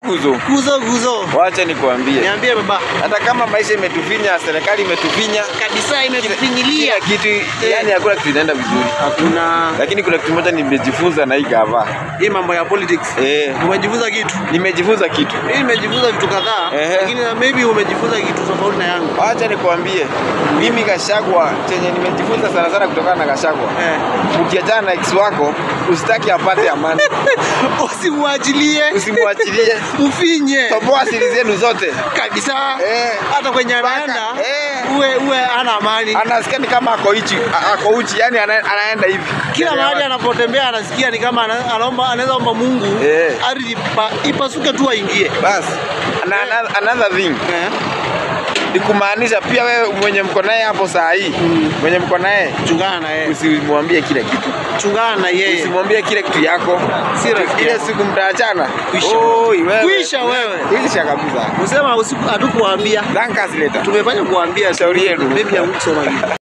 Kuzo. Kuzo kuzo. Wacha nikuambie. Niambie baba. Hata kama maisha imetufinya, serikali imetufinya kabisa, imetufinyilia kila kitu, yani hakuna kitu inaenda vizuri. Hakuna. Lakini kuna kitu moja nimejifunza na hii gava. Hii mambo ya politics. Eh. Umejifunza kitu? Nimejifunza kitu. Mimi nimejifunza vitu kadhaa, lakini maybe umejifunza kitu tofauti na yangu. Wacha nikuambie. Mimi Gachagua chenye nimejifunza sana sana kutokana na Gachagua. Ukiachana na ex wako, usitaki apate amani. Usimwachilie. Usimwachilie. Ufinye. Toboa siri zenu zote. Kabisa. Hata kwenye anaenda uwe ana amani. Anasikia ni kama ako uchi, ako uchi, yani anaenda hivi. Kila mahali anapotembea anasikia ni kama anaomba, anaweza omba Mungu ardhi ipasuke tu aingie. Bas. Na another thing. Ni kumaanisha pia wewe mwenye mko naye hapo saa hii, mwenye mko naye, chungana na yeye. Usimwambie kila kitu. Chungana na yeye. Usimwambie kila kitu yako. Si rafiki Ile yako. siku mtaachana. Kuisha. Oi wewe. Kuisha wewe. Kuisha kabisa. Usema usiku hatukuambia. Thank us later. Tumefanya kuambia Shauri yenu. Maybe hamkusoma kitu.